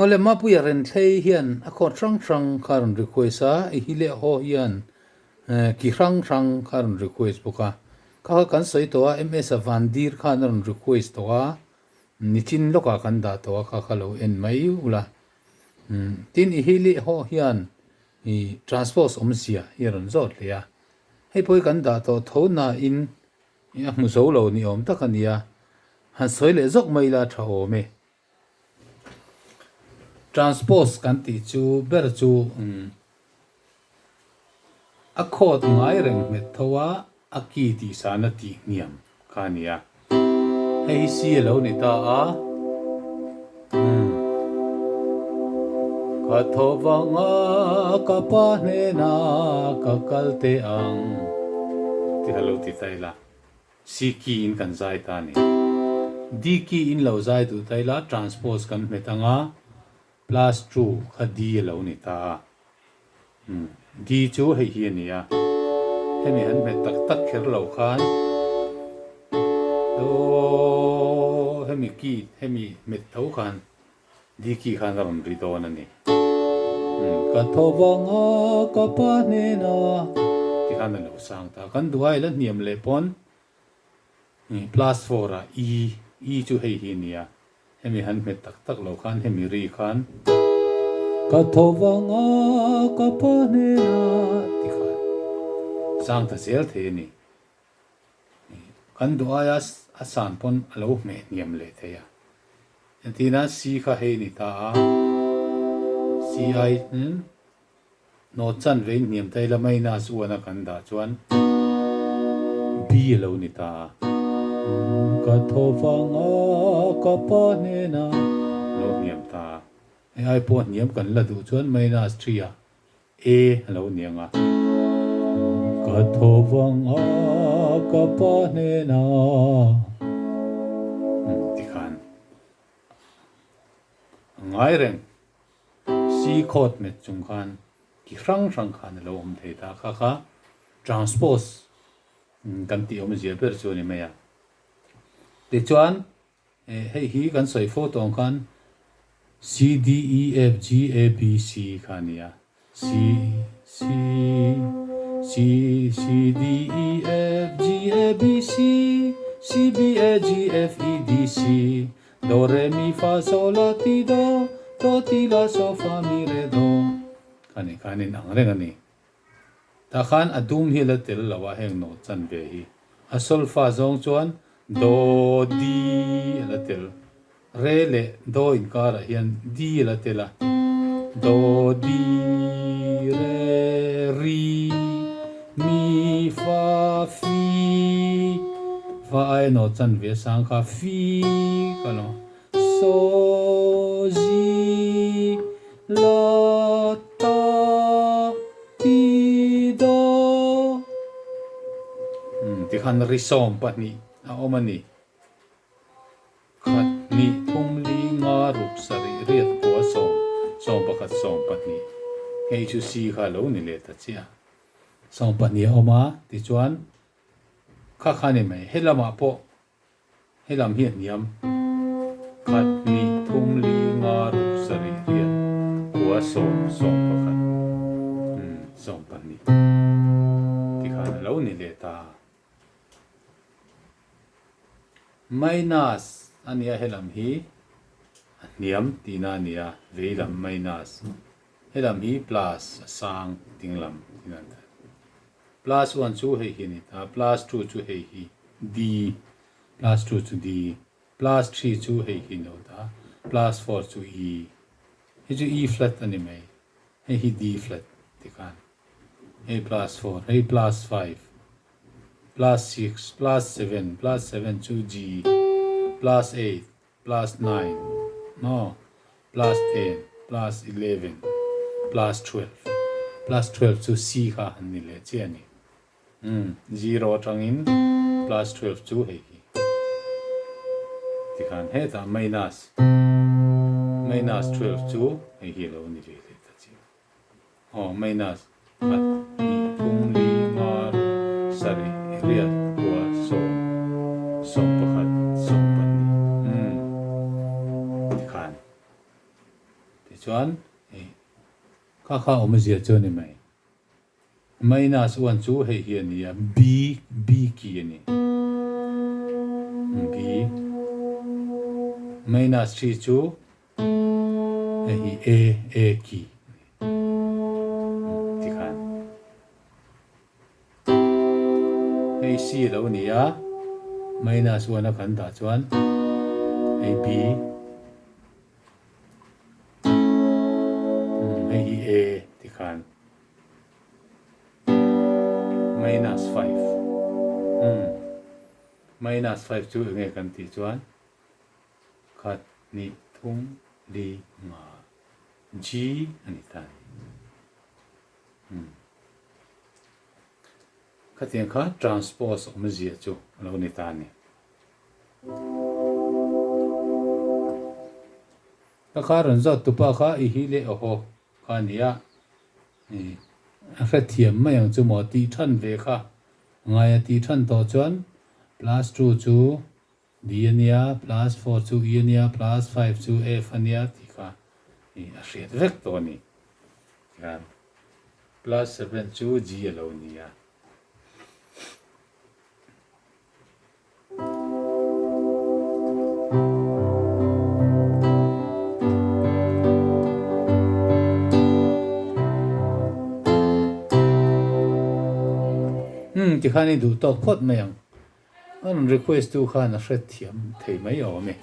Awle Mapuia Renthlei hian a chord hrang hrang kha a rawn request a, i hi leh haw hian ki hrang hrang kha a rawn request bawk a. Kha kha kan sawi tawh a, MS-a Vandir khan a rawn request tawh a, nichin lawkah kan dah tawh a, kha kha lo en mai ula. Tin, i hi leh haw hian i transpose awmzia hi a rawn zawt hle a. Hei pawh hi kan dah tawh tho nain a hmu zo lo ni awm tak a nia, han sawi leh zawk mai ila tha awm e. Transpose kan tih chu ber chu a chord ngai reng hmet tho a, a key tih sana tih hniam kha a ni a. Hei hi C a lo ni ta a. Ka tho vang a, ka pa hnenah ka kal teh ang tih kha lo ti ta ila. C key in kan zai ta a ni. D key in lo zai duh ta ila transpose kan hmet ang a, plus 2 kha D a lo ni ta a. D chu hei hi a ni a, hemi han hmet tak tak kher lo khan do hemi key hemi hmet tho khan D key khan a rawn ri dawn a ni. Ka tho vang a, ka pa hnena ti khan a lo sang ta. Kan duh a, i la hniam leh pawn plus 4 ah E, E chu hei hi a ni a. Hemi han hmet tak tak lo khan hemi ri khan ka tho vang a, ka pa hnena ti khan sang ta zel thei a ni. Kan duh aia a san pawn a lo hmeh hniam leh thei a. Entirna C kha hei a ni ta a, C ai Note chanve in hniam ta ila minus 1 a kan dah chuan B a lo ni ta a. Ka tho vang a, ka pa hnena lo hniam ta a. Hei ai pawh hniam kan la duh chuan minus 3 a A a lo ni ang a. Ka tho vang a, ka pa hnena tikhan a ngai reng. Si khawt met chung khan ki hrang hrang khan a lo awm thei ta kha kha transpose kan tih awmzia ber chu a ni mai a. Tichuan hei hi kan sawi fo tawh ang khan C D E F G A B C kha a ni a. C C C C D E F G A B C C B A G F E D C Do re mi fa so la ti do, do ti la so fa mi re do. Kha ni khan in ang reng a ni. Tah khan a dum hi a la tel lo a heng nawh chan ve hi. A solfa zawng chuan do di a la tel. Re leh do inkarah hian di a la tel a. Do di re ri mi fa fi fa aia nawh chan ve sang kha fi ka lo so zi la ta ti do tikhan ri 12 a awm a ni. Khat, hnih, thum, li, nga, ruk, sarih, riat, kua, sawm, 11, 12. Hei chu C kha a lo ni leh ta chiah. 12 a awm a, tichuan kha kha a ni mai. He lamah pawh he lam hi a hniam. Khat, hnih, thum, li, nga, ruk, sarih, riat, kua, sawm, 11, 12 tikhan a lo ni leh ta. Minus a nia helam hi a hniam tihna a nia veilam minus helam hi plus a sang dinglam tihna a ni ta plus 1 chu hei hi a ni ta plus 2 chu hei hi D plus 2 chu D plus 3 chu hei hi a ni lo ta plus 4 chu E hei chu E flat a ni mai hei hi D flat tikhan hei plus 4 hei plus 5 plus 6 plus 7 plus 7 chu G plus 8 plus 9 maw plus 10 plus 11 plus 12 plus 12 chu C kha han ni leh chiah a ni umm 0 atangin plus 12 chu hei hi tikhan hetah minus minus 12 chu hei hi a lo ni ve leh ta chiah. Aw minus khat hnih thum li nga ruk sarih riat kua sawm 11 12 umm tikhan. Tichuan ih kha kha awmzia chu a ni mai. Minus 1 chu hei hi a ni a, B, B key a ni. B. Minus 3 chu hei hi A, A key a ni. Tikhan. Hei C a lo ni a, minus 1 a kan dah chuan hei B. Hei hi A tikhan. Minus 5. Minus 5 chu enge kan tih chuan khat hnih thum li nga G a ni ta a ni. Khatiang kha transpose awmzia chu a lo ni ta a ni. Ka kha rawn zawt tupa kha i hi leh aw haw kha a ni a, a hrethiam mai ang chu maw tih than ve kha ngai a tih than tawh chuan plus 2 chu D a nia, plus 4 chu E a nia, plus 5 chu F a nia tih kha a hriat vek tawh a ni. Tikhan plus 7 chu G a lo ni a. Umm tikhan i duh tawk phawt mai ang. A rawn request tu khan a hrethiam thei mai awm e.